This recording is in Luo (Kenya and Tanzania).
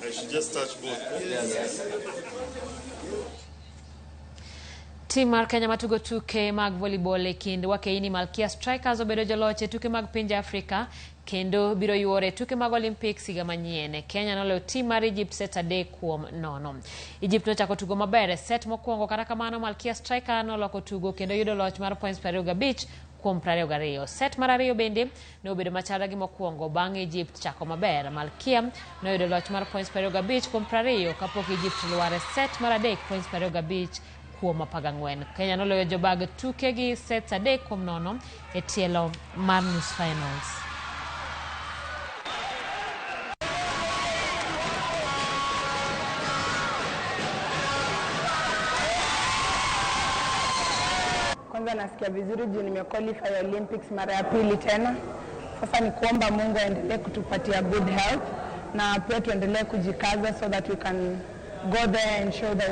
I should just touch both. Yes. Tim mar Kenya matugo tuke mag volleyball e kind wakeini Malkia Strikers obedo joloch e tuke mag pinje Afrika kendo biro yuore e tuke mag Olympics higa manyien. Kenya noloyo tim mar Egypt set 3-0. Egypt nochako tugo maber e set mokwongo, kata kamano Malkia Striker noloko tugo kendo yudo loch mar points 25 kuom 22. Set mar ariyo bende nobedo machalre gi mokwongo bang' Egypt chako maber. Malkia noyudo loch mar points 25 kuom 20 kapok Egypt lwar e set mar adek points 25 kuom 14. Kenya noloyo jobag tuke gi sets 3-0 e tielo mar nus finals. Kwanza nasikia vizuri juu nimequalify Olympics mara ya pili tena. Sasa ni kuomba Mungu aendelee kutupatia good health na pia tuendelee kujikaza so that we can go there and show the